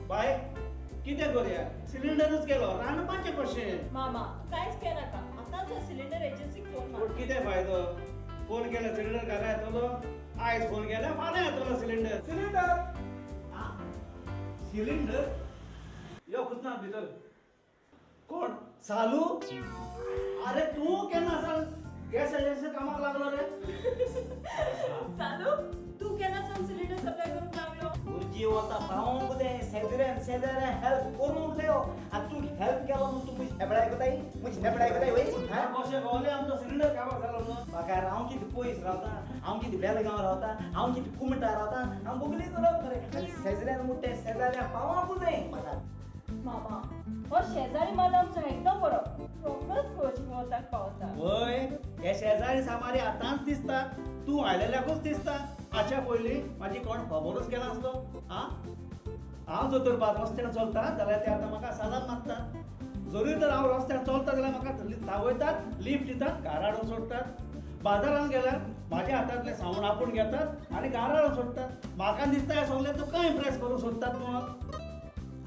बाय कितें करया, सिलिंडरूच गेलो, रांदपाचें कशें? मामा कांयच नाका, आतांच सिलिंडर एजन्सीक फोन मार. पूण कितें फायदो? फोन केल्यार सिलिंडर घरा येतलो? आयज फोन केल्यार फाल्यां येतलो सिलिंडर. सिलिंडर सिलिंडर यो कुसना भितर. कोण सालू? अरे तूं केन्ना सावन गॅस एजन्सी कामाक लागलो रे? सालू तूं केन्ना सावन सिलिंडर सप्लाय करूंक लागलो? गुरुजी वता पावोंक जाय, शेजऱ्यान शेजऱ्यान हेल्प करूंक जायो. आनी तूं हेल्प केलो म्हूण तूं म्हजी हेबडाय कोताय, म्हजी हेबडाय कोताय वय. कशें कळ्ळें आमचो सिलिंडर काबार जालो म्हणून? म्हाका हांव कितें पयस रावता, हांव कितें बेलगांव रावता, हांव कितें कुमटा रावता, हांव बगलीच रावता मरे. आनी शेजऱ्यान म्हूण तें शेजाऱ्यान पावोंक जाय म्हाका. मामा हो शेजारी मात आमचो एकदम बरो, रोखडोच गोची वताक पावता. वय हे शेजारी सामारी आतांच दिसता, तूं आयलेल्याकूच दिसता. हाच्या पयलीं म्हाजी कोण खबरूच घेनासलो. आं हांव जर तर रस्त्यार चलता जाल्यार ते आतां म्हाका सलाम मागतात. जरूय तर हांव रस्त्यार चलता जाल्यार म्हाका थांबयतात, लिफ्ट दितात, घरा हाडून सोडटात. बाजारांत गेल्यार म्हाज्या हातांतलें सामान आपूण घेतात आनी घरा हाडून सोडटात. म्हाका दिसता हें सगळें तुका इम्प्रेस करूंक सोदतात म्हणून.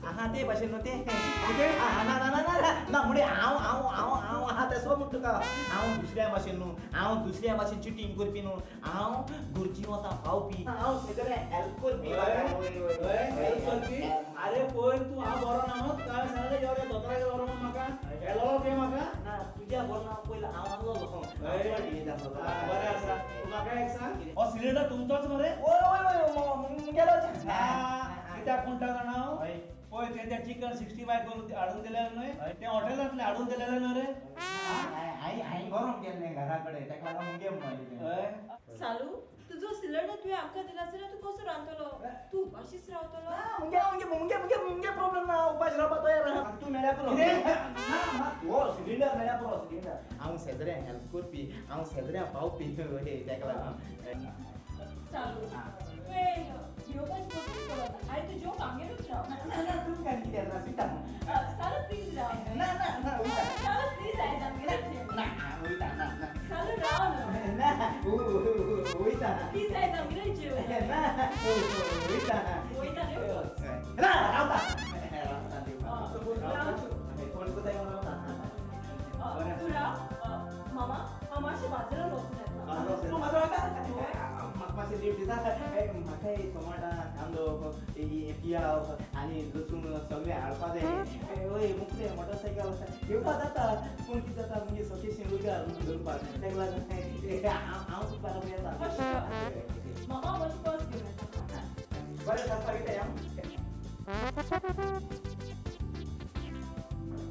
आहा ते भाशेन न्हू तें कितें? ना ना ना ना ना म्हणजे हांव हांव हांव हांव आहा तसो म्हण तुका. हांव दुसऱ्या भाशेन न्हू, हांव दुसऱ्या भाशेन चिटींग करपी न्हू, हांव गुरुजी वता पावपी, हांव सगळें हेल्प करपी. हेल्प करपी? आरे पयर तूं हांव बरो ना म्हणून तुका हांवें सांगलें यो रे दोतोरागेर व्हर म्हणून म्हाका. गेलोलो तुवें म्हाका? ना तुज्या बरो ना, पयलीं हांव आसलोलो. बरें आसा. तूं म्हाका एक सांग, हो सिलिंडर तुमचोच मरे? वय वय वय मुगेलोच. कित्याक म्हणटा जाणा हांव? पळय तें त्या चिकन 65 करून हाडून दिलेलें न्हय, तें हॉटेलांतलें हाडून दिलेलें न्हय रे? हांवें गरम केल्लें घरा कडेन, ताका लागून मुगे म्हणून. सालू तुजो सिलिंडर तुवें आमकां दिला जाल्यार तूं कसो रांदतलो? तूं उपाशीच रावतलो? मुगे मुगे मुगे मुगे मुगे प्रॉब्लेम ना, उपास रावपा तयार आहा. तूं मेळ्ळ्यार पुरो. हो सिलिंडर मेळ्ळ्यार पुरो सिलिंडर. हांव शेजऱ्यांक हेल्प करपी, हांव शेजऱ्यांक पावपी, ताका लागून. सालू तुवें जेवपाची कसलीच गरज ना, आनी तूं जेवंक आमगेरूच राव. ना ना तुमकां आनी कितें ना स्विता. सालू प्लीज राव. ना ना ना वयता. सालू प्लीज आयज आमगेरूच जेव. ना वयता ना ना. सालू राव न्हू. ना वयता. प्लीज आयज आमगेरूच जेव. ना वयता. वयता न्हय? ना रावता. रावता. राव तूं. कोण कोताय म्हणून रावता. तूं राव. मामा हांव मातशें बाजारान वचून येता. तूं म्हाजो वता? म्हाका मातशें लिफ्ट दिता? म्हाका टोमाटां, कांदो, पियाव आनी लसूण सगळें हाडपा जाय. वय मुखले मोटरसायकल आसा घेवपा जाता, पूण कितें जाता मुगे सकेशी उरगा धरपाक, ताका लागून हांव तुका बाराबर येता. मामा मातशें पर्स घेवन येता. बरें सांगपाक कितें हांव?